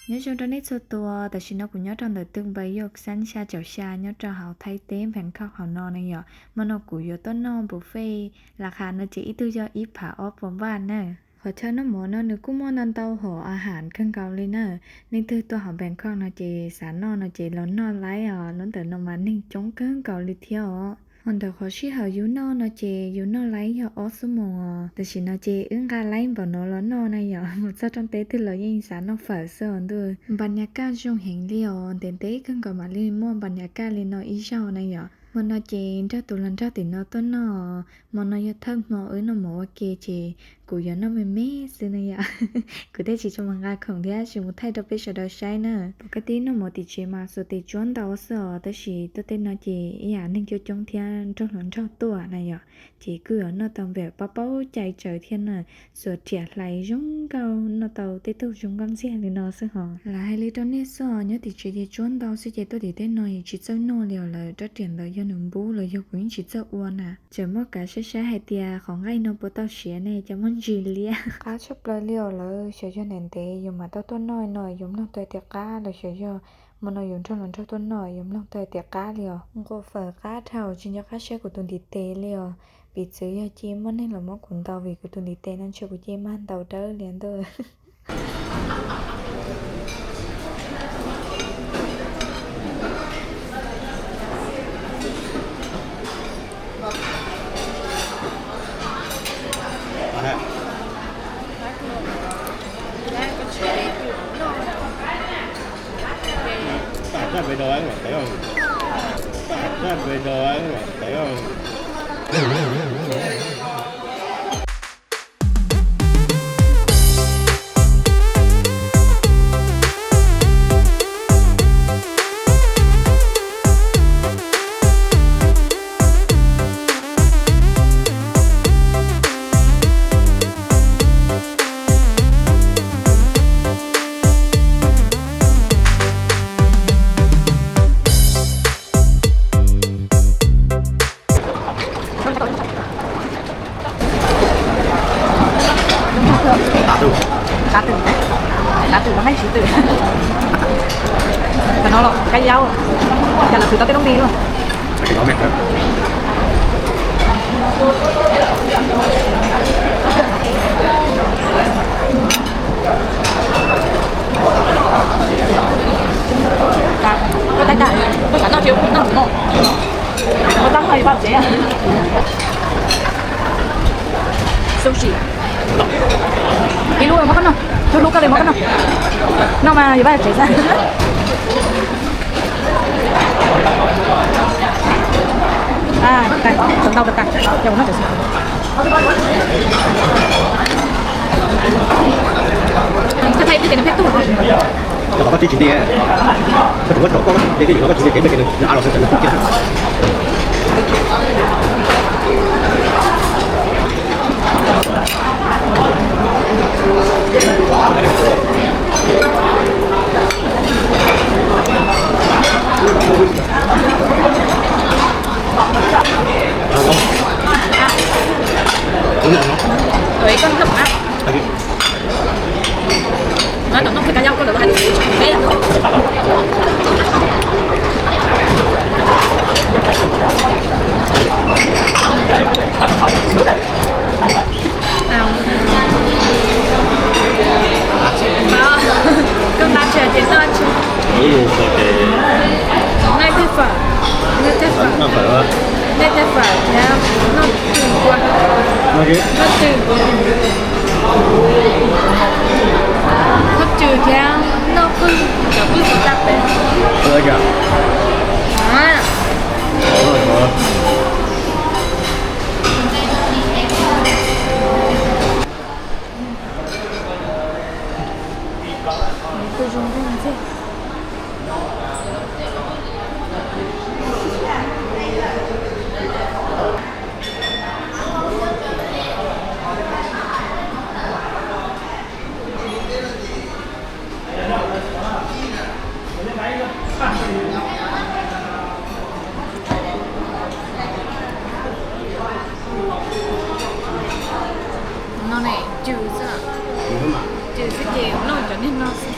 Nyob zoo rau nej txhua tus, tam sim no kuv nyob rau ntawm twg npawb yog xab xya caum xya nyob rau hauv Thaib teb Nphees Khauj hauv no na yom. Hmo no kuv yuav tuaj noj buffet, las khas no ces ib tug yog ib phav ob puas npaj na. Qhov chaw noj mov no nws kuj muaj ntau ntau hom a has kawg nkaus li na. Leej twg tuaj hauv Nphees Khauj no ces xav noj no ces los noj laib os, lub ntawm no mas neeg coob kawg nkaus li thiab os. Ho ntawm qhov sij hawm yus noj no ces yus noj laib yog ob xuab moos os. Tam sim no ces wb nqa laib npaum no los noj na yom, mus txog rau teb twg los yeej xav noj fawm xwb os ntuj. Npas nyas kaj zoo heev li os, ntev ntev kawg nkaus mam li muaj npas nyas kaj li no ib zaug na yom. Hmo no ces nrog tus hluas nraug tim no tuaj noj, hmo no yog thawj hmo wb noj mov ua ke ces kuv yuav noj me me xwb na yom. Kuv thiaj tsis tshua mus nqa khoom thiab tsis mus thaij rau peb sawv daws saib na. Pom koj tib noj mov tim tsev mas xuas tes tsuab ntau xwb os, tab sis tuaj tej no ces ib yam neeg coob coob thiab nrog hluas nraug tuaj na yom, ces kuj yuav noj tau npaum paub paub cai tsawv thiab na. Xuas riam hlais zoo nkauj, noj tau tej tug zoo nkauj ntxiag li no xwb hos. Lam hais li rau nej xwb os, nyob tim tsev ces tsuab ntau xwb ces tuaj tim tej no yeej tsis txawj noj li os, lawv rab riam ntawd yog nws npub los yog kuv yeej tsis txawj ua na. Tseem muaj kav saib saib hais tias qhov nqaij no puas tau siav ne, cas muaj ntsis liab. Qab tshaj plaws li os, lawv xyov yog ntev ntev yus mam tau tuaj noj no yuav mloog tau tias qab los xyov yog hmo no yus nrog hluas nraug tuaj noj yuav mloog tau tias qab li os. Nqus fawm qab dhau tsis nco qab saib kuv tus ntiv tes li os. Piv txwv yog cia muaj neeg los muab kuv ntaus vim kuv tus ntiv tes no ntshe kuv cia mag ntaus dawb li ntuj. Tám tư. Tám tư. Tám tư mà mấy triệu tư. Còn nó là cái dấu. Cho là từ tao tới đóng đi luôn. Có tái đài, có cả nọ chứ, nọ, nọ. Có tắm hơi bao chế à? Sushi. Ib lub muab koj noj, ib lub koj li muab koj noj. Noj mas yuav pab tsev xwb. A, tau, tau, tau, tau, tau, tau, tau. Koj thaij twg ces nws pheej tuaj. Koj tsis nti, koj tsis muab rau koj, ces koj tsis nti kev, a los. Ui, koj noj mov na. Nói tổng nông cái cá dao con lửa hai mươi. À, con ta chưa thì tôi chưa. Ui, ok. Noj tej fawm, noj tej fawm, noj tej fawm thiab noj twg ua, noj twg ua, noj twg thiab noj qwj, cov qwj tsis tag pem. Tus zoo nkauj ntxiag. No ne, cws xwb, cws xwb ces noj cov niag no xwb.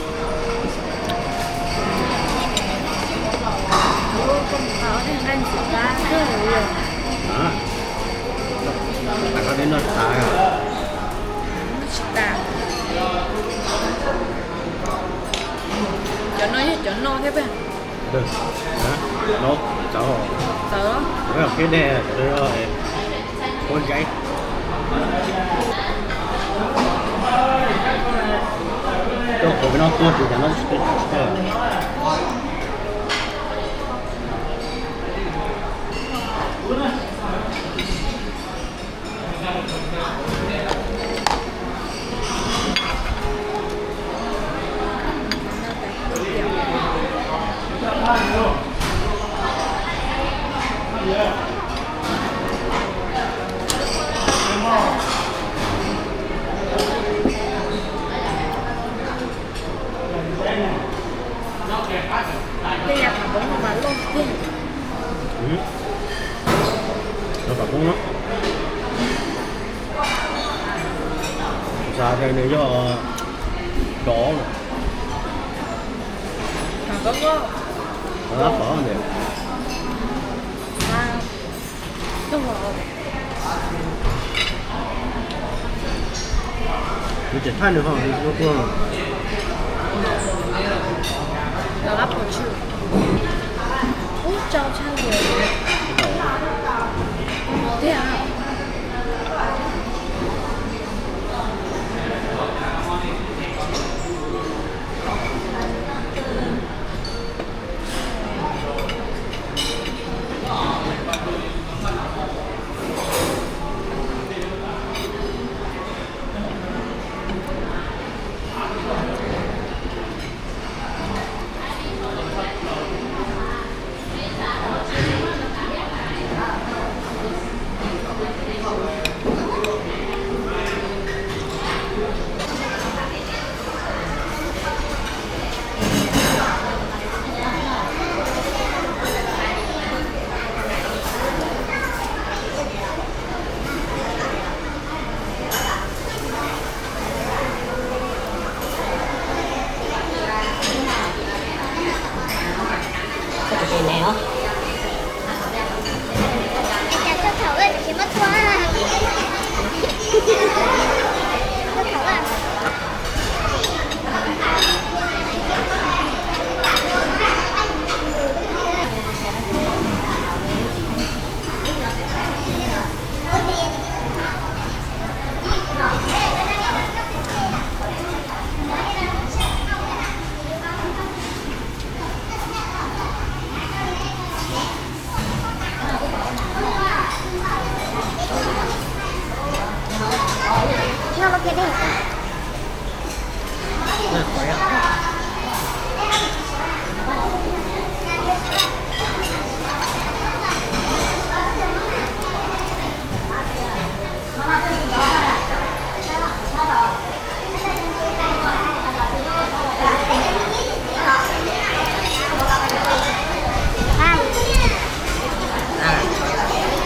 Cov no yog cov noj thiab peb. No, txawv, txawv, qeb dej, cov no yog pob zeb. Coj qhov peb no tuaj tus cov no tsis Tej yam pham poob no mas loj tiag. Cov pham poob no, xav tias nws yog dov lawm. Pham poob, pham poob ntawd. Nws tseem thaij nws ho, nws tuaj. Ub, tsau tshaj li. Tiag.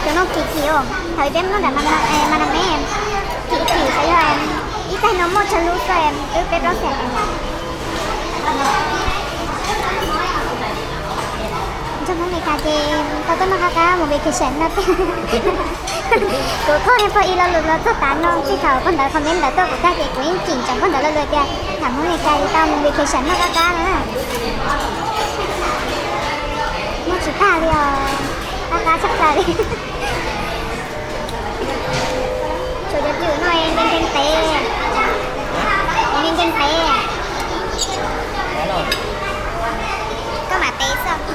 Cov no kim kim os, thaum peb noj nram ma na me, kim kim xyov yog ib tag no muaj tsawg lub xwb, wb peb plaub xeem. Nrog Hmoob Mes Kas ces tau tuaj noj qab qab mus vacation no. Kuv qhoj niag pog ib lo lus los txog tav no, txij thaum pog ntawd comment ntawd tuaj kuv tag ces kuv yeej tseem ntseeg pog ntawd lo lus tias tham Hmoob Mes Kas tau mus vacation noj qab qab no na. Muaj tsis tag li os, qab qab tshaj plaws li. Tshuav cov cwm no nkees nkees tes, nkees nkees tes. Koj mam tes xwb.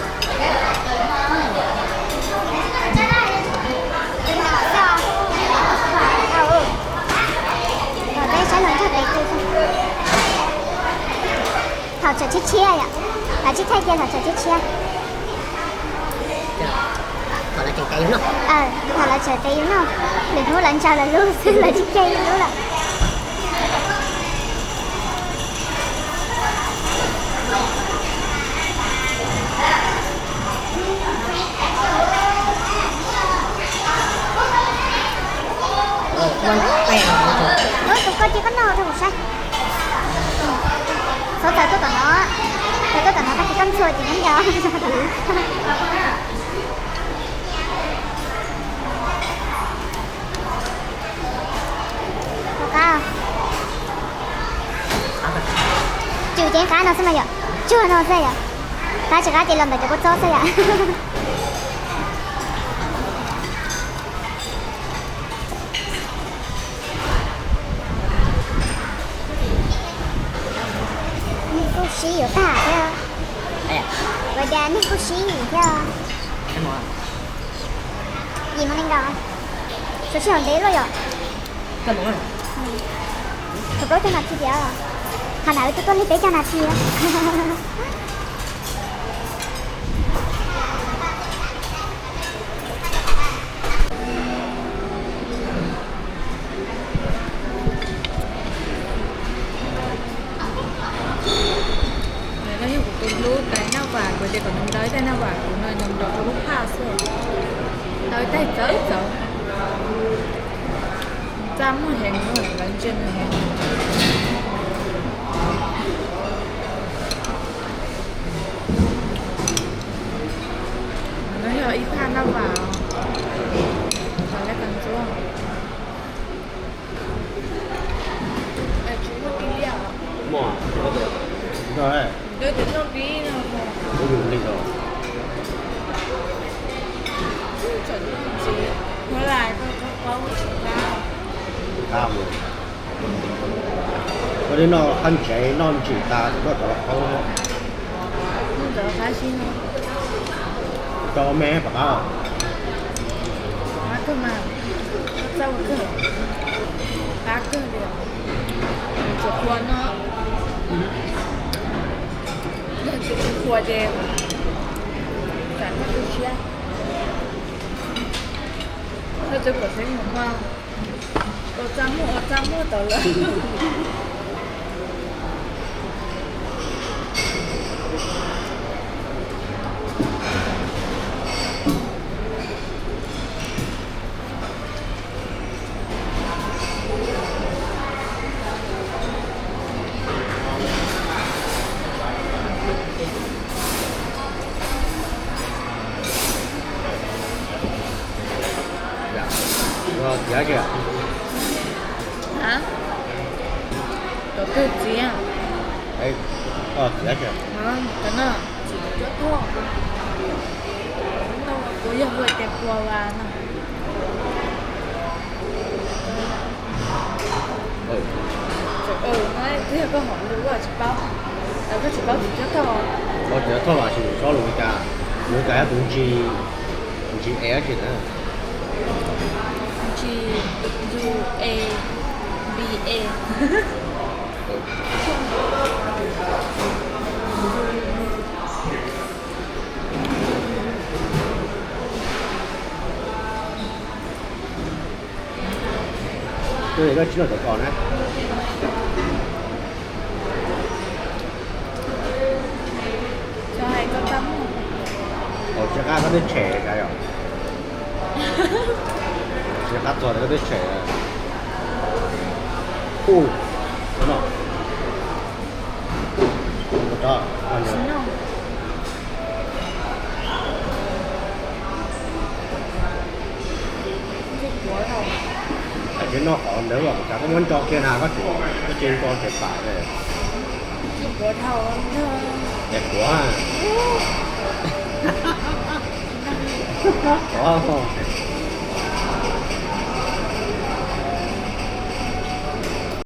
Thaum tsawm tshiab tshiab yom, lawv tsis thaij cia thaum tsawm tshiab tshiab. Thaum lawv tsawm tes yus noj, lwm hnub lawv ntsaws lawv lub xwb lawv tsis cia yus lub lawm. Tus koj cia koj noj rau kuv saib. Txhob txawm tuaj tom no, txawm tuaj tom no tag kis koj ntxhua ces nyob nco. Cwm ceev qab no xwb mas yom. Tsuag no xwb yom. Qab tsis qab ces los ntawm cov kua txob xwb yom. Nej kuj sib yuav tag thiab. Ua cas nej kuj sib thiab. Yim mus nees nkaum. Tshuav sij hawm ntev luaj yom. Tshuav plaub caug nas this tiag. Qhov ntawd wb twb tuaj li peb caug nas this. No yog kuv tus hlub tais naj vam, kuv tias kom nws ntaus ib tais naj vam kuv no, nws ntaus rau lub phaj xwb, ntaus ib tais txawv txawv. Txaj muag heev, lawv ntsia nws heev. No yog ib phaj naj vam, xav laj kag ntxuab. Koj li noj qab ntsev noj ntsim tas tsis muaj cov los qhaub. Cov me pom qab. Qab kawg mas, txaj ua kawg, qab kawg li. Tsuas qhuav no, yog tsis qhuav ces tsam no tu siab. Thawj tw pom xeeb mus no, ua txaj muag ua txaj muag tau lawm. Txiav tsis? Cov twg txiav? Txiav tsis? Cov no txiv cuab thoj. Kuv yog hu tias pua vas no. Twb yog koj hom lus koj tsis paub, koj tsis paub txiv cuab thoj. Txiv cuab thoj mas tsis txhob lus cas, lus cas yog tus ntsis, ntsis e tsis na. Ntsis, ntsis e, B A. Koj tsis noj cov kos na. Tsis qab koj twb tshem cas yom? Tsis qab txog koj twb tshem. Ub, no. Tsis noj qhov ntawd los kuv xav muab nco kiag na, koj tsis nco ces pam. Tsis quav dhau. Es quav, quav, es